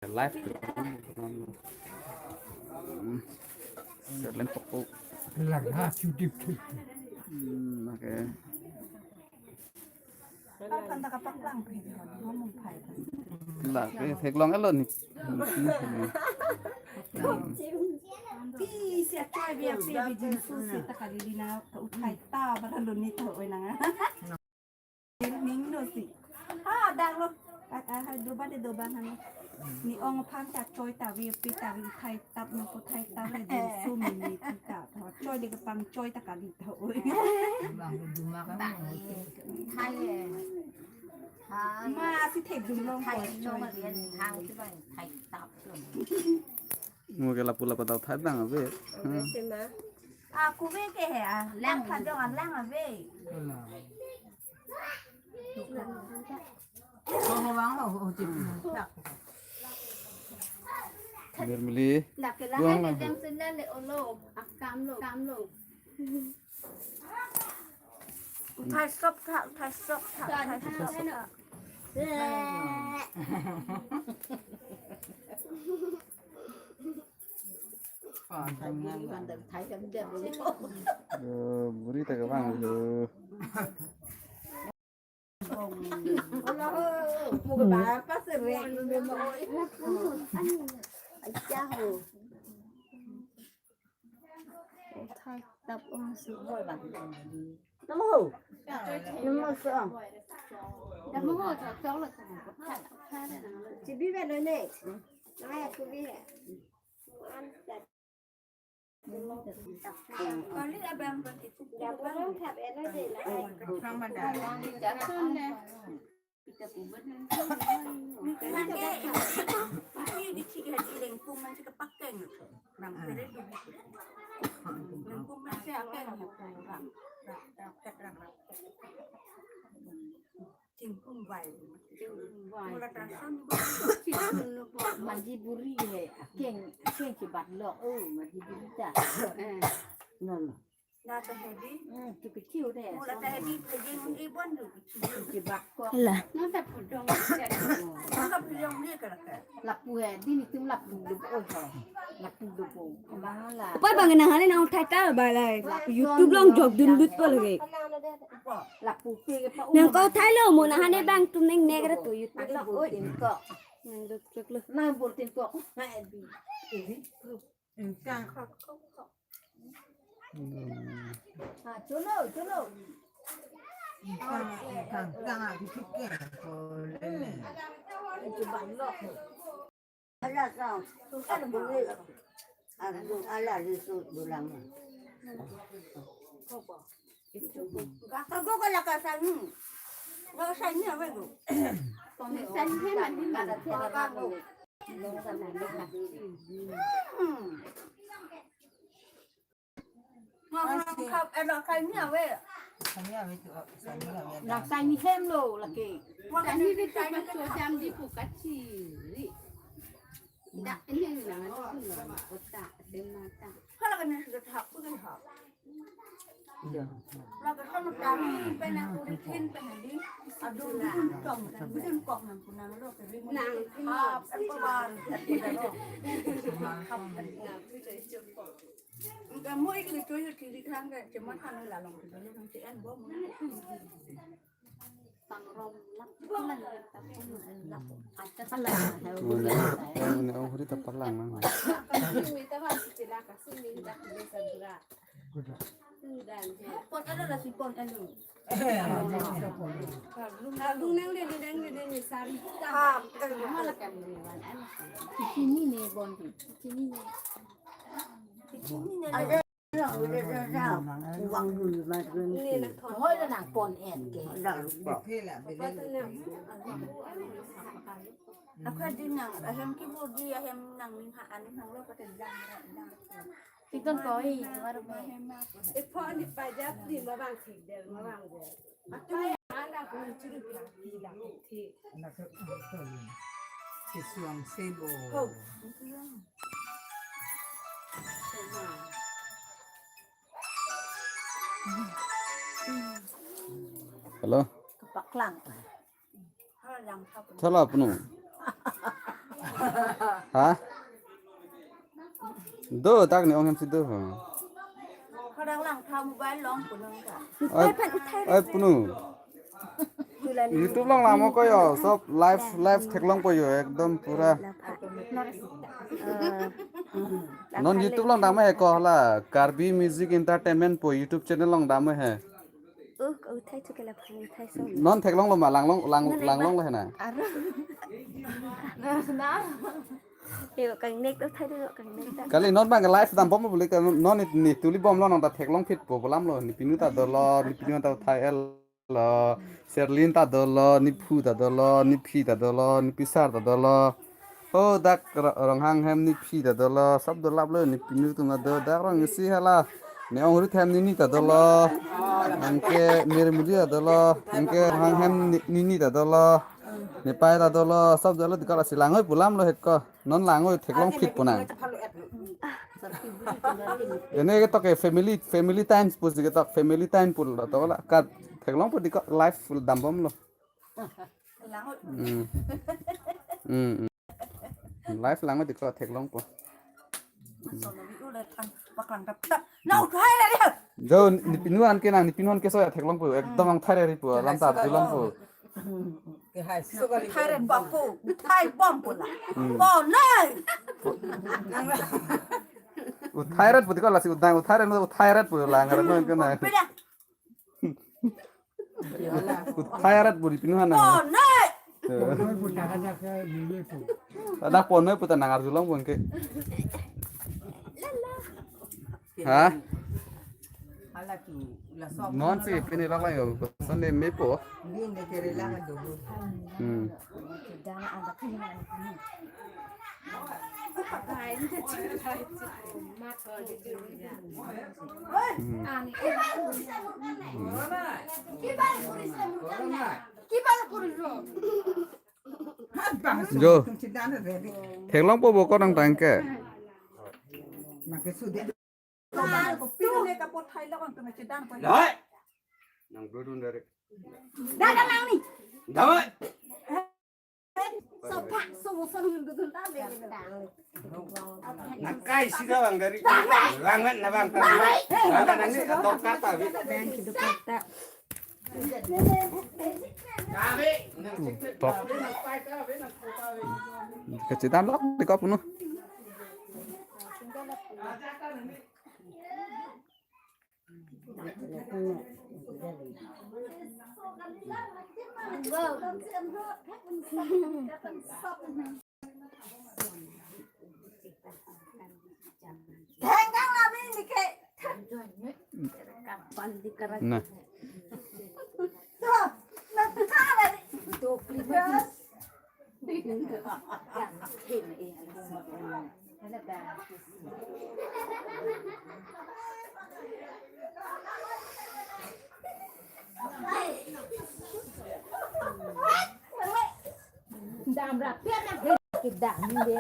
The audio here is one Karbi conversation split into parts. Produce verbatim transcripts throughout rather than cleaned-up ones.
Live. Hmm. Kalen pokok. Lang ha chu dip chu. Hmm, okay. Papan ta kapaklang pi, ngomong phai. Lake theklong alon ni. Pi si achoi bi api bi jinsu si ta kali di na ka uthai ta bara lun ni to oi nang. Ning no si. Ah, dang lo. Ah, ah, hai doba de doba han. Ni ong aphan ta choi ta vi pi ta vi thai tap no ko thai tap le jinsu mi mi ti ta. Tha choi de kapangchoi ta kali ta oi. Bang duma ka. Thai. Thai. Ma si thek dum long thai ko no choi. Ma rian hang si bang thai tap lo. Mo ke lapu lapu tau thai bang ave. Ave si ma. Ah, kuve ke he ah. Lang pha jong ah lang ave. Ho, ho, vang, ho, ho, chip. Mir mili. Dak ke la. Buang hai lah. Jang sendal le olo, akam lo, kam lo. Uthai sok tha, uthai sok tha, uthai sok tha. Eh, buri ta kevang lo. Thai tap ong su. Namo. Namo su. Namo ho, chok chok lo. Chibi ba lo ne. Nai aku bi. Kali abang berarti. Maji buri he, akeng, akeng ke bat lo, oh, maji buri ta. Eh. No, no. Na ta hedi. Hmm, tu kecil deh. Mula ta hedi, pejeng ibon tu. Ke bat ko. Hala. No ta pudong. No ta pudong ni kalau ke. Lapu hedi ni tum lapu dub, oh, ho. Lapu dub, oh. Mahala. Apa bang nang hali nang thai ta ba lai. YouTube long jok dun dut pa lagi. Lapu pe ke pa. Nang ko thai lo mo na hane bang tum neng nek ra tu YouTube. Alo, oi, ko. Nang duk duk lo. Nang bol tin ko. Na hedi. Engkang. Hmm. Ah, chulo, chulo. Engkang, engkang, engkang, ah, bitik ke, boleh. Coba lo. Ala sa, ala bulu. Ala, ala, ala, ala, ala. Gak kagok ala kasani. Gak sani apa itu? Sani kan mandi mana? Hmm. Ngak ngak kap, eh, gak sani apa ya? Sani apa itu? Oh, sani apa ya? Gak sani hem lo lagi. Sani itu cuma jam di buka ciri. Dak ini yang nang itu kota, semata. Kalau kena sudah tahap pun kan hap. Iya. Laga sama kami, pena kulitin, pena di, aduh, bidun kong, bidun kong nang kunang lo, kami nang hap, sekolah, kamu ikut itu, itu kiri kan, kayak cuma kan lalong kita lo nanti en bom. Mane, mane, oh, huri ta parlang nang. Pon alo la si pon alo. Dung nang le, nang le, nang le, sari. Sini ne bon. Sini ne. Sini ne. Hoi lo nang pon et ke. Akhwat di nang, ahem kibur di, ahem nang ning ha an nang lo kate lang, lang. Iton koi, baru me. Iphone di pajak di mabang sik del, mabang del. Atu ana ko churu pila pila. Kesuang sebo. Hello. Paklang. Thala punu. Ha? Do, dak ne ong hem si do. Kadang lang tha mobile long punang ka. Oi, oi, punu. YouTube along lamo ko yo, sob live, live theklongpo yo, ekdom pura. Non YouTube along dam he ko hala, Karbi Music Entertainment pu YouTube channel along dam he. Uh, uthai thu ke la phang, uthai so. Non theklonglo ma, langlong, lang, langlonglo he na. Aro. Yo, kangnek to thai do, kangnek ta. Kali non bang live dambom bule ka non ni, ni tuli bomlo, non ta theklong phitpo pu alamlo, ne pinu ta dolo, ne pinu ta uthai etlo, Serlin ta dolo, ne phu ta dolo, ne phi ta dolo, ne pisar ta dolo. Ho dak ro-, Ronghang hem ne phi ta dolo, sob dolaplo, ne pinu atum ta do, dak rong isi hala. Ne ongrit hem ne ni ta dolo. Anke Mirmili ta dolo, anke Ronghang hem ne, ne ni ta dolo. Ne pai ta dolo, sob dolo, dikala si langoi pu alamlo het ko. Non langoi theklong phit pu nang. Ene ketok ke family, family time pu si ketok family time pu lo to la. Ka theklongpo diko live dambomlo. Hmm. Hmm, hmm. Live langoi diko theklongpo. Jo, ne pinu an ke nang, ne pinu an ke so ya theklongpo. Ekdom ang thai ri pu, lam ta arjulongpo. Thai ren bom pu, thai bom pu la. Hmm. Bom nai. Uthai ret pu diko lasi udang, uthai ret, uthai ret pu lang ret non ke na. Beda. Uthai ret pu di pinu hana. Bom nai. Ada ponoi pu ta nang arjulongpo ke. Ha? Hala tu, la som. Non si pini lak lang yo, koson ne mepo. Din de kere lang do. Hmm. Hmm. Jo. Theklongpo bo ko nang tangke. Dai. Nang dudun dari. Dai, dai, nang ni. Dai. Sopak, so, so, nang dudun ta, dai. Nang kai sida bang dari. Dai. Langan na bang. Dai. Langan nang ni dokar ta bi. Bang ki dokar ta. Tok. Kecil dan lok di kop nu. Thengkang lami nike. Nah. Tuh, nang thara ni. Dam rapian na kita ni de.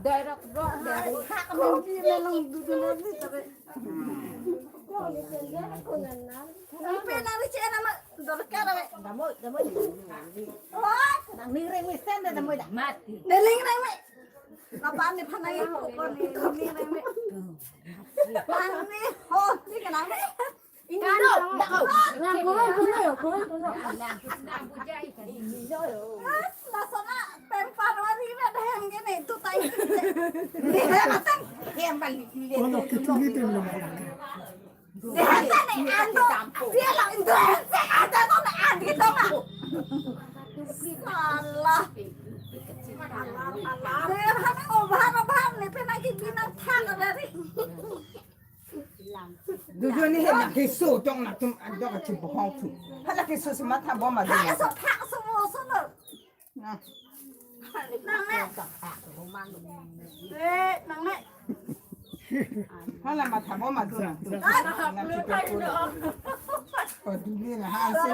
Dai rok rok dai. Hak nang di nang dudun lagi tapi. Ipe nang ri cek nama dorkar ave. Damoi, damoi. Wah, nang ni reng mesen dah damoi dah. Mati. Neling reng me. Lapan ni phanai ko ko ni ni reng me. Nang ni ho ni kenang me. Karo, dak ko. Nang ko ko ko ko. Nang nang bujai kan. Lasona peng parwari na daham ke ne tu tai. Ni daham atang. Hem balik. Kalau kita ni tu belum. Dehata ne ando, dia lo indo se ada to ne andi to ma. Salah. Salah, salah. Dehata ne obhar, obhar ne pena ki binar thang dari. Dudun ni he na kisu tong na tum adok a chibohong tu. Hala kisu si matha bom a. Thang so, thang so mo so no. Nah. Nang ne. Eh, nang ne. Hala matha bom a dun tu. Ah, na kita tu. Oh, dun ni na ha se.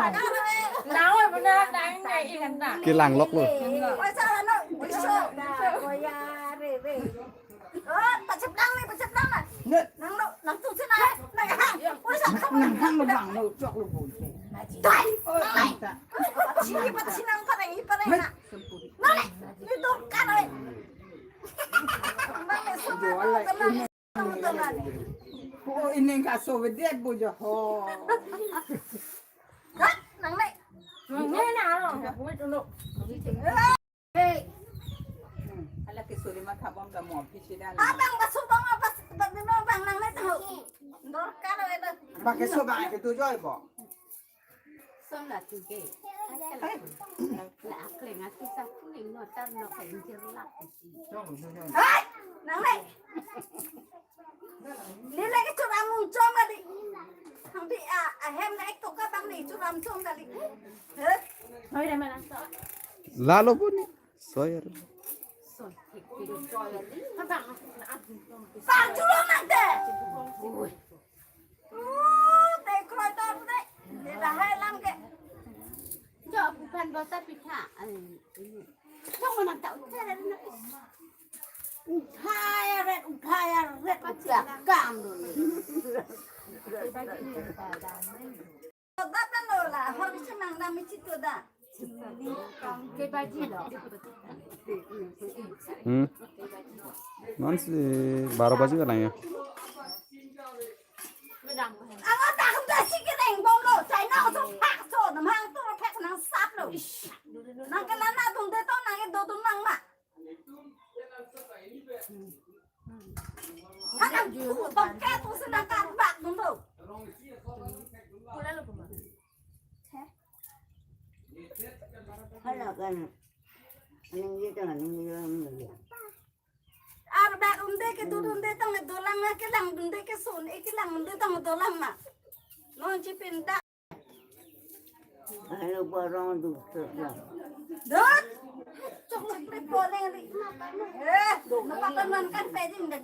Nang oi benar nang ne ikan ta. Kelang lok lo. Oi, salah no. Bisa. Oh, ya, re, re. Oh, pachaplang ni, pachaplang na. Ne. Nang lo, nang tu sina. Nang ha. Oi, sa. Nang ha, nang lo, chok lo bo. Dai. Oi, nang ta. Chi, chi nang pareng, pareng na. Nang le. Oh, ining kaso vedet bu jo ho. Hah? Nangle. Nangle na lo. Hey. Hala ke suri ma thabom ta mo phi si dan. Abang basu bang abas bang bang nangle tahu. Dorkar ada. Pakai so bang itu joy bo. Son la tu ke. La akleng atu sa kuning no tar no ke injir lak. Hai! Nangle. Ni lagi churam mung chom kali. Hang di a ahem na ek toka bang ni churam chom kali. Heh? Hoi re mana so. Lalo pun ni. Soyar. Son. Abang na abang. Bang churam nang te. Ui. Uh, te kroi tor te. Te lahai lang ke. Jo bukan bota pitha. Ai, ini. Jong mana tak uthai ret na. Uthai ret, uthai ret, uthai kam dulu. Bota lo la, hor bisa nang nami situ da. Ke baji lo. Hmm. Non si baro baji ka lang ya. Ang atak da si ke deng bom lo, China so phak so, namang to phak nang sap lo. Nang ke lana tung de to nang ke do tung nang ma. Hanang tu tong ke tu senang karbak tung lo. Hala kan. Ning ye tang ning ye. Arbak unde ke dut unde tang dolang ma ke lang unde ke sun e ke lang unde tang dolang ma. Non chipin da. Ayo barang dut sa. Dut. Chok chok pe poleng di. Eh, napa kan man kan pe ding da di